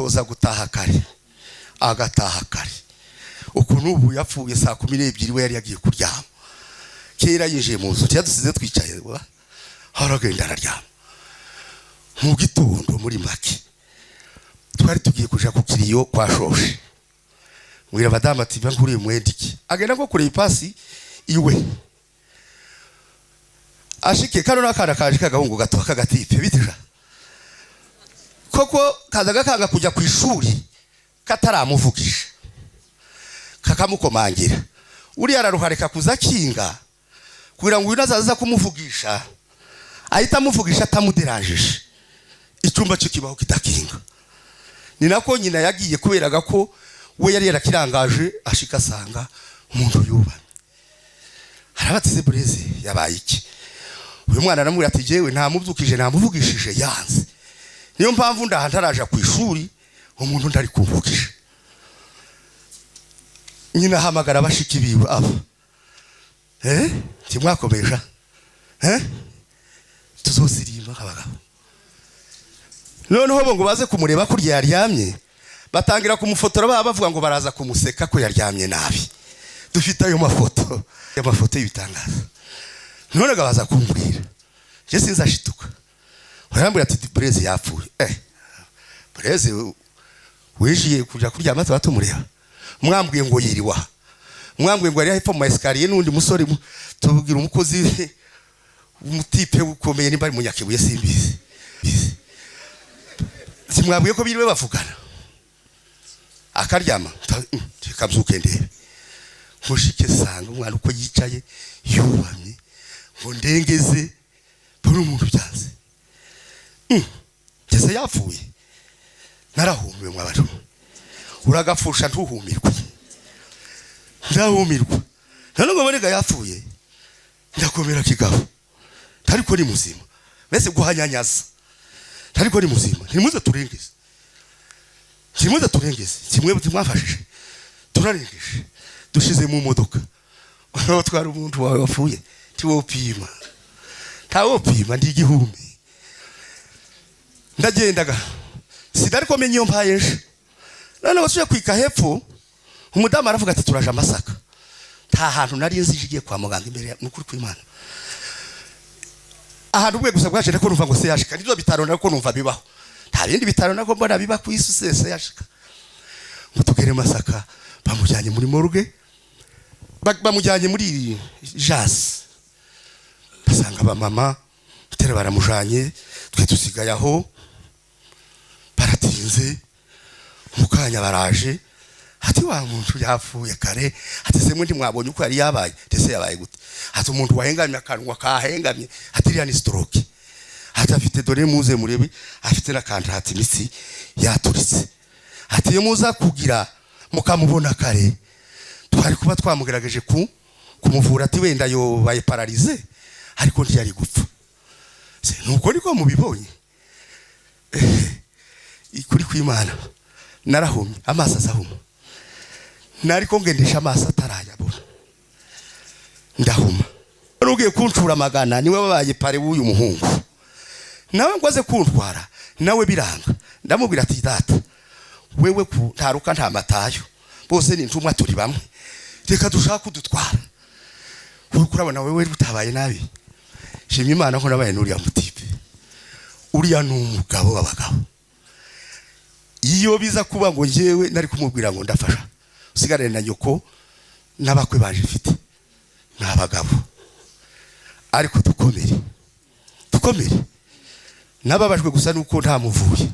Amutoza gutaha kare, agataha kare. Ukuntu ubu yapfuye saa 12, we yari yagiye kuryama kera. Yinjiye mu nzu, ntiyadusize twicaye, aragenda araryama. Mu gitondo, muri make, twari tugiye kuja ku kiriyo kwa shoshe. Mbwira madamu ati: "Nguriye mwenda iki." Agenda ngo kureba ipasi iwe, ashike kano n'akana kaje k'agahungu gato k'agatipe bitija koko, kazaga kanga kujya ku ishuri kataramuvugisha, kakamukomangira. Uriya araruhareka kuza akinga kugira ngo uyu nazaza kumuvugisha ahita amuvugisha atamuderanjije. Icyumba cye kibaho kitakinga. Ni nako nyina yagiye, kuberaga ko we yari yarakirangaje. Ashika asanga umuntu yubamye, arabatse: "Bureze yabaye iki?" Uyu mwana aramubwira ati: "Jewe ntamubyukije, ntamuvugishije, yanze. Niyo mpamvu ndaha ntaraja ku ishuri, umuntu ntari kumvugisha." Nyina ahamagara bashiki biwe aba: "Ntimwakomeja, tuzosirimba nk'abagabo." Noneho bo ngo baze kumureba kurya yaryamye, batangira kumufotora, baba bavuga ngo baraza kumuseka ko yaryamye nabi. Dufite ayo mafoto, ayo mafoto y'ibitangaza. None baza kumbwira, je sinzashituka. Barambwira ati: "Bureze yapfuye." Bureze winjiye kuja kuryama tuba tumureba. Mwambwiye ngo yiriwa, mwambwiye ngo yari hepfo mu escalier n'undi musore. Tubwira umukozi umutipe ukomeye, nimba ari Munyakibuye simbizi. Simwabwiye ko biriwe bavugana akaryama? Reka mbyuke ndebe. Nkushike sanga umwana uko yicaye yubamye, ngo ndengeze mbone umuntu byanze. Ngeze yapfuye, narahumiwe. Mwabantu, uragapfusha ntuhumirwe. Ndahumirwa. None ngo bonega yapfuye, ndakomera kigabo, ariko ni muzima. Mbese guhanyanyaza, ariko ni muzima. Ntimuze turengeze, ntimuze turengeze. Kimwe mwafashije, turarengeje, dushize mu modoka. Twara umuntu wawe wapfuye, ntiwopima, ntawopima. Ndi igihumbi, ndagendaga sinari ko menya iyo mpaye ejo. Noneho tuje kwika hepfo, umudamu aravuga ati: "Turaje amasaka." Nta hantu nari nzi igiye kwa muganga imbere. Ni ukuri kw'Imana, ahantu ubwe gusa bwaje ko numva ngo se yashika nibyo bitaro, nako numva bibaho. Nta bindi bitaro nako mbona biba ku isi se yashika. Ngo tugere Masaka, bamujyanye muri morgue, bamujyanye muri jasi, basanga abamama tera baramujanye, twe dusigaye aho. Baratinze, mu kanya baraje, ati: "Wa muntu yapfuye kare." Ati: "Se ntimwabonye uko yari yabaye?" "Ese yabaye gute?" Ati: "Umuntu wahengamye, akanwa kahengamye." Ati: "Iriya ni stroke." Ati: "Afite, dore muze murebe, afite n'akantu." Ati: "Imitsi yaturitse." Ati: "Iyo muza kugira mukamubona kare, twari kuba twamugerageje ku kumuvura." Ati: "Wenda yobaye paralysé, ariko ntiyari gupfa." Se nuko niko mubibonye? Kuri kw'Imana narahumye, amaso azahuma. Nariko ngendesha amaso atarayabona, ndahuma. Ugiye kuncura amagana niwe wabaye parrain w'uyu muhungu, nawe ngo aze kuntwara, nawe biranga. Ndamubwira ati: "Data, wewe ku ntaruka nta matayo, bose ni intumwa, turi bamwe, reka dushaka kudutwara. Wowe kurabona wewe utabaye nabi." Shimye Imana ko nabaye n'uriya mutipe. Uriya ni umugabo w'abagabo. Iyo biza kuba ngo njyewe nari kumubwira ngo ndafasha usigarane na nyoko n'abakwe baje mfite, ni abagabo. Ariko dukomere, dukomere. Nababajwe gusa nuko ntamuvuye.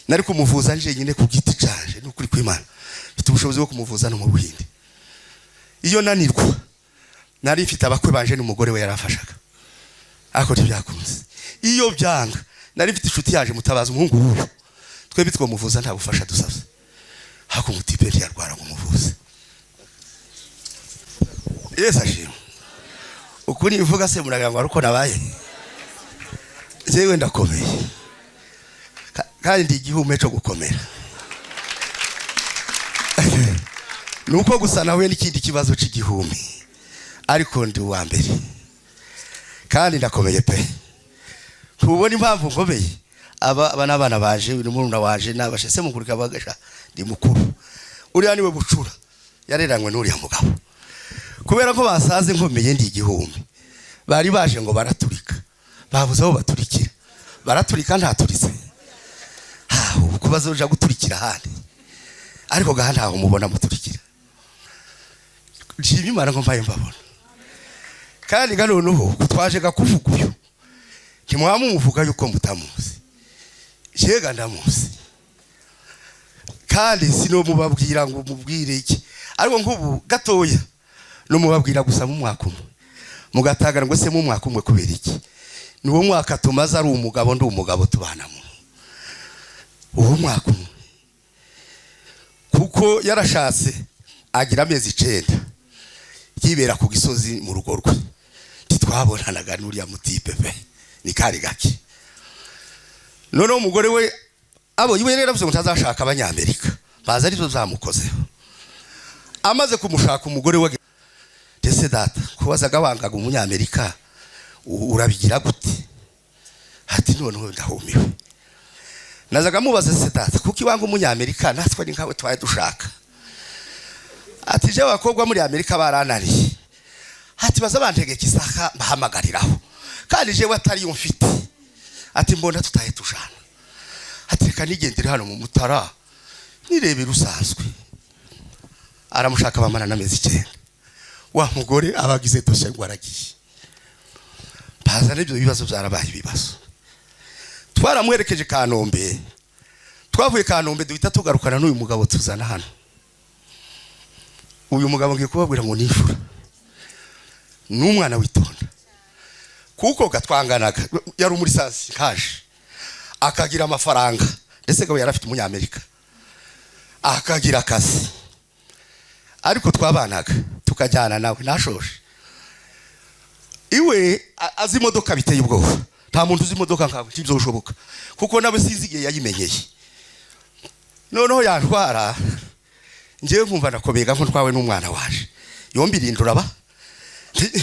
Nari kumuvuza njyenyine ku giti canje. N'ukuri kw'Imana, mfite ubushobozi bwo kumuvuza no mu Buhinde. Iyo nanirwa, nari mfite abakwe banje n'umugore we yarafashaga, ariko ntibyakunze. Iyo byanga, nari mfite inshuti yaje mutabaza, umuhungu w'ubu, twebwe twamuvuza nta bufasha dusabye. Ariko umutipe ntiyarwara ngo umuvuze. Yesu ashimwe. Ukuri mvuga se muragira ngo ari uko nabaye? Jewe ndakomeye, kandi ndi igihume cyo gukomera. Nuko gusa nahuye n'ikindi kibazo cy'igihumi, ariko ndi uwa mbere kandi ndakomeye pe. Ntubona impamvu nkomeye? Aba n'abana baje, uyu murumuna waje nabashe se mukuru kabagasha ndi mukuru. Uriya niwe bucura yareranywe n'uriya mugabo. Kubera ko basaze nkomeye ndi igihumbi, bari baje ngo baraturika, babuze aho baturikira, baraturika ntaturitse. Ha, ubu kubaza uja guturikira ahandi, ariko gaha ntaho mubona muturikira. Nshima Imana ngo mbaye mbabona. Kandi ga noneho twaje gakuvuga uyu, ntimwaba mumuvuga yuko mutamuzi. Jega ndamuzi, kandi sinomubabwira ngo mubwire iki, ariko nk'ubu gatoya nomubabwira gusa mu mwaka umwe mugatagara ngo se mu mwaka umwe kubera iki? Ni uwo mwaka tumaze ari umugabo ndi umugabo tubanamo uwo mwaka umwe, kuko yarashatse agira amezi 9 yibera ku gisozi mu rugo rwe, ntitwabonanaga n'uriya mutipe pe, ni kari gake. Noneho umugore we abo iwe rero avuze ngo ntazashaka abanyamerika, baza aribyo byamukozeho. Amaze kumushaka umugore we, ndetse data kubazaga wangaga umunyamerika urabigira gute? Ati noneho ndahumiwe. Nazaga mubaza se data kuko iwanga umunyamerika, natwe ni nkawe twari dushaka. Ati je abakobwa muri Amerika barananiye. Ati baza bantegeka isaha mbahamagariraho, kandi jewe atari yo mfite. Ati mbona tutahe tujana. Ati reka nigendere hano mu Mutara nirebera usanzwe. Aramushaka bamarana amezi 9. Wa mugore abagize dosiye ngo aragiye, baza n'ibyo bibazo byarabaye ibibazo. Twaramuherekeje Kanombe, twavuye Kanombe duhita tugarukana n'uyu mugabo tuzana hano. Uyu mugabo ngiye kubabwira ngo ni imfura, ni umwana witonda, kuko gatwanganaga yari muri sasi kaje akagira amafaranga, ndetse gabo yari afite umunyamerika akagira akazi, ariko twabanaga tukajyana nawe nashoje iwe azi imodoka biteye ubwoba. Nta muntu uzi imodoka nkawe, ntibyoshoboka, kuko nawe sinzi igihe yayimenyeye. Noneho yantwara njyewe nkumva ndakomeye nko ntwawe n'umwana waje yombirindura ba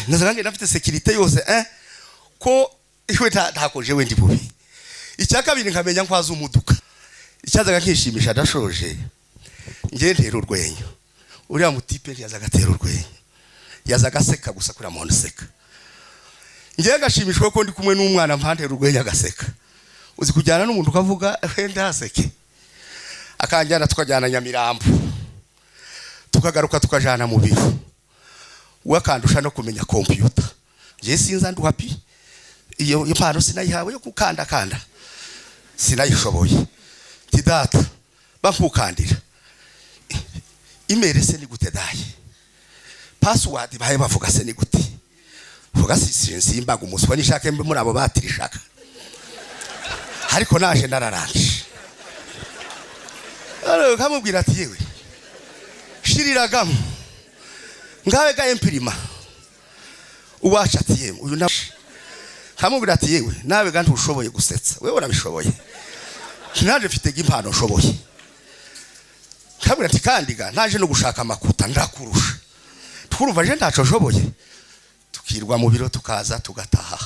nazaga ngenda afite sécurité yose ko iwe ntako jewe ndi bubi. Icya kabiri nkamenya ko azi umuduka. Icyazaga nkishimisha ndashoje, njye ntera urwenya, uriya mutipe ntiyazaga atera urwenya, yazaga aseka gusa. Kuriya muntu useka, njyewe ngashimishwa ko ndi kumwe n'umwana mpantera urwenya agaseka. Uzi kujyana n'umuntu ukavuga wenda haseke, akanjyana tukajyana Nyamirambo, tukagaruka tukajana mu biro, we akandusha no kumenya kompiyuta. Njye sinza nduha pi iyo impano sinayihawe yo gukandakanda, sinayishoboye. Ti data bankukandira email se ni gute daye, password bahe bavuga se ni gute? Vuga si simbaga umuswa nishake mbe muri abo batirishaka, ariko naje nararangije. Ariko kamubwira ati yewe shiriragamo ngawe ga impirima uwacu. Ati yewe uyu na kamubwira ati yewe nawe ga ntushoboye gusetsa, wewe urabishoboye, naje mfite impano nshoboye. Kamubwira ati kandi ga naje no gushaka amakuta ndakurusha, twurumva je ntaco nshoboye. Tukirwa mu biro tukaza tugataha.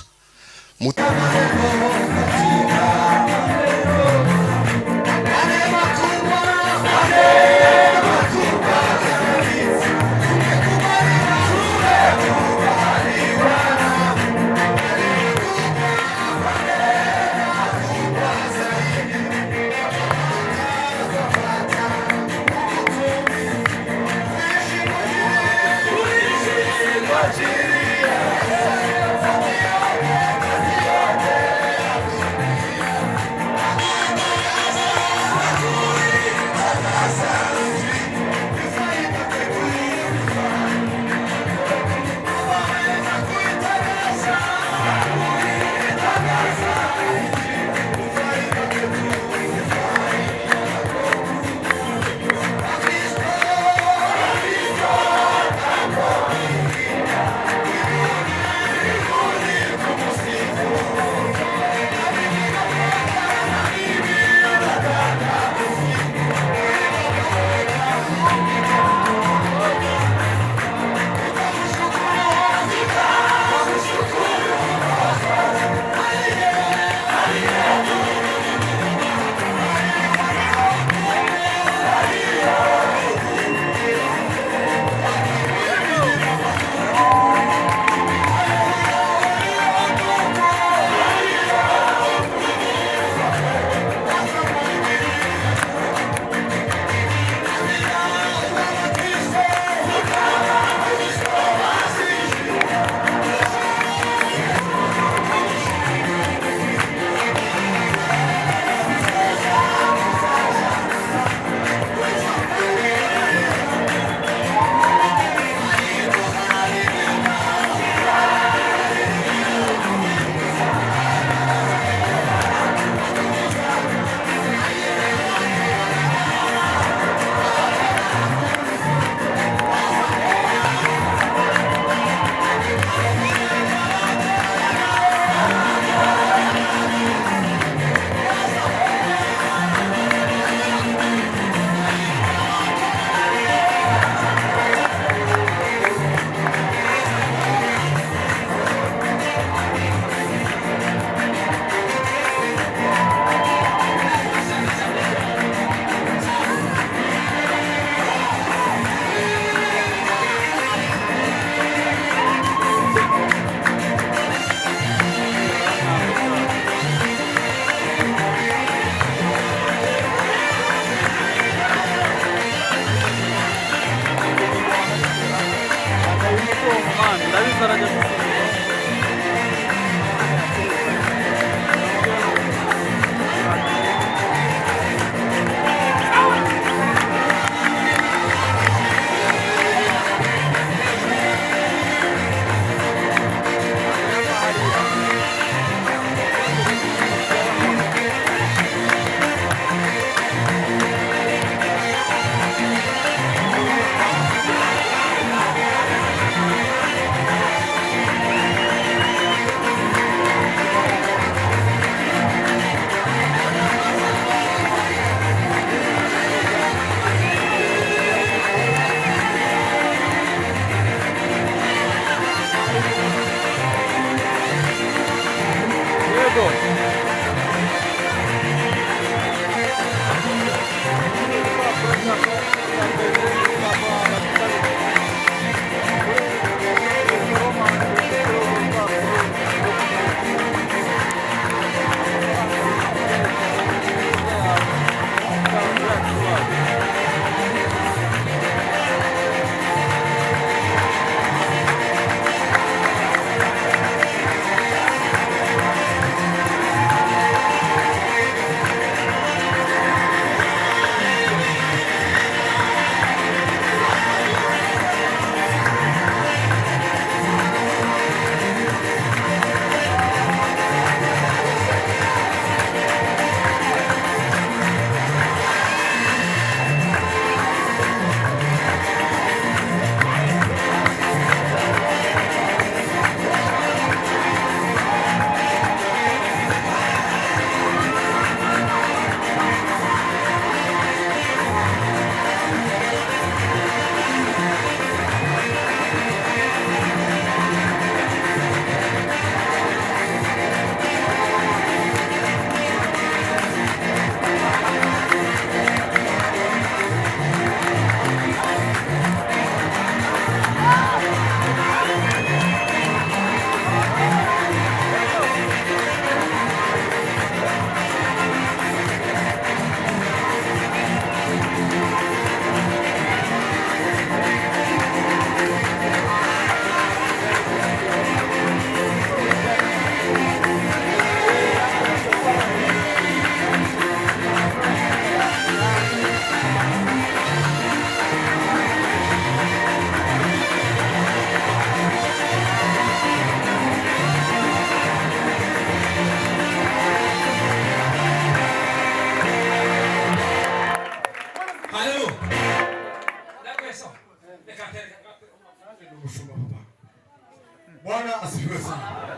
Bwana asifiwe sana.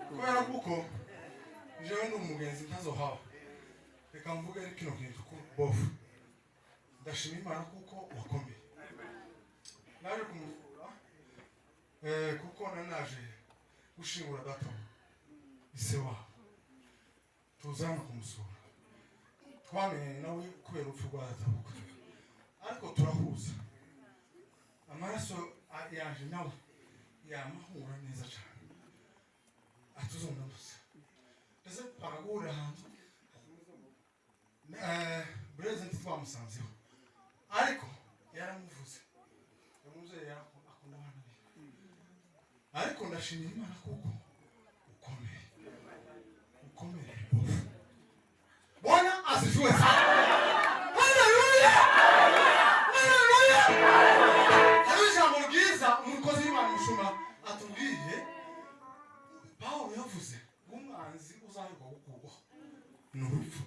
Kubera kuko jewe ndi umugenzi ntazohaba, reka mvuge kino kintu ku bofu. Ndashima Imana kuko wakomeye. Naje kumusura kuko nari naje gushingura data ise wabo, tuza hano kumusura. Twamenyanye nawe kubera urupfu rwa data bukwe, ariko turahuza amaraso yanje nawe yamahura neza cyane, atuzondamusa ndetse twaraguhurira ahantu Bureze twamusanzeho, ariko yaramuvuze. Umubyeyi akunda abana be, ariko ndashimira Imana kuko ukomeye, ukomeye bofu. Bwana asifiwe sana. Haleluya, haleluya. Hariho ijambo ryiza umukozi w'Imana umushumba atubwiye. Pawulo yavuze ngo umwanzi uzaheruka gukurwaho ni urupfu,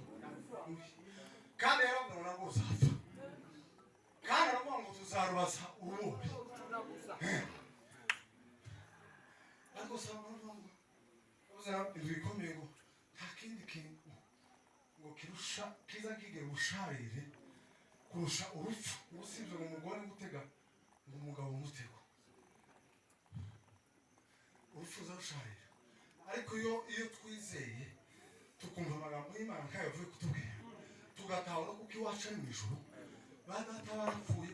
kandi yaravuga ngo nabwo uzapfa, kandi aravuga ngo tuzarubaza urubumbi. Ariko saba baravuga ngo yavuze ibintu bikomeye, ngo nta kindi kintu ngo kirusha kiza kigera ubusharire kurusha urupfu, usibye ngo umugore gutega ngo umugabo umutego. Urupfu ruzarusharira, ariko iyo twizeye, tukumva amagambo y'Imana nk'ayo avuye kutubwira, tugatahura kuko iwacu ari mu ijuru, ba data barapfuye.